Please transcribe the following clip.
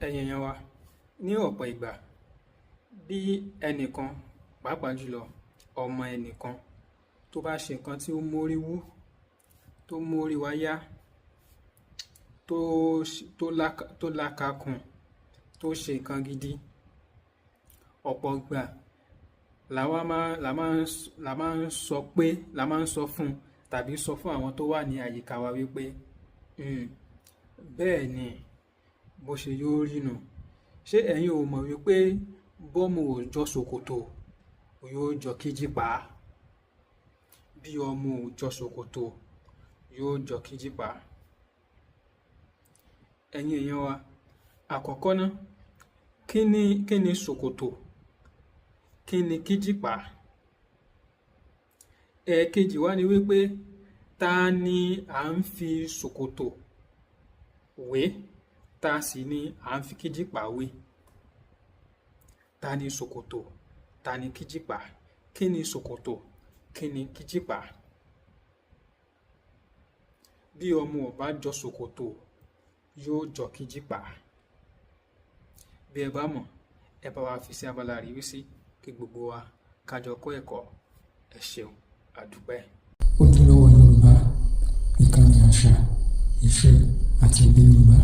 Ẹ̀yin èèyàn wa, ní ọ̀pọ̀ ìgbà, bí ẹnìkan, pàápàá jùlọ ọmọ ẹnìkan, tó bá ṣe nǹkan tí ó mórí wú, tó mórí wá yá, tó lákàkùn, tó ṣe nǹkan gidi, ọ̀pọ̀ ìgbà làwa máa la máa ń sọ pé la máa ń sọ fún tàbí sọ fún àwọn tó wà ní àyíká wa wípé, "Bẹ́ẹ̀ ni, bó ṣe yóò rí nù. Ṣé ẹ̀yin ò mọ̀ wípé bọ́mọ ò jọ ṣòkòtò, yóò jọ kíjìpá? Bí ọmọ ò jọ ṣòkòtò, yóò jọ kíjìpá." Ẹ̀yin èèyàn wa, àkọ́kọ́ ná, kí ni ṣòkòtò? Kí ni kíjìpá? Ẹ̀ẹ̀kejì wá ni wípé, ta ni à ń fi ṣòkòtò wé, ta sì ni à ń fi kíjìpá wé? Ta ni ṣòkòtò? Ta ni kíjìpá? Kí ni ṣòkòtò? Kí ni kíjìpá? Bí ọmọ ò bá jọ ṣòkòtò, yóò jọ kíjìpá. Bí ẹ bá mọ̀, ẹ bá wa fi sí abala àríwísí kí gbogbo wa ká jọ kọ́ ẹ̀kọ́. Ẹ ṣeun, a dúpẹ́. Ojúlówó Yorùbá, ìkànnì àṣà, ìṣe àti èdè Yorùbá.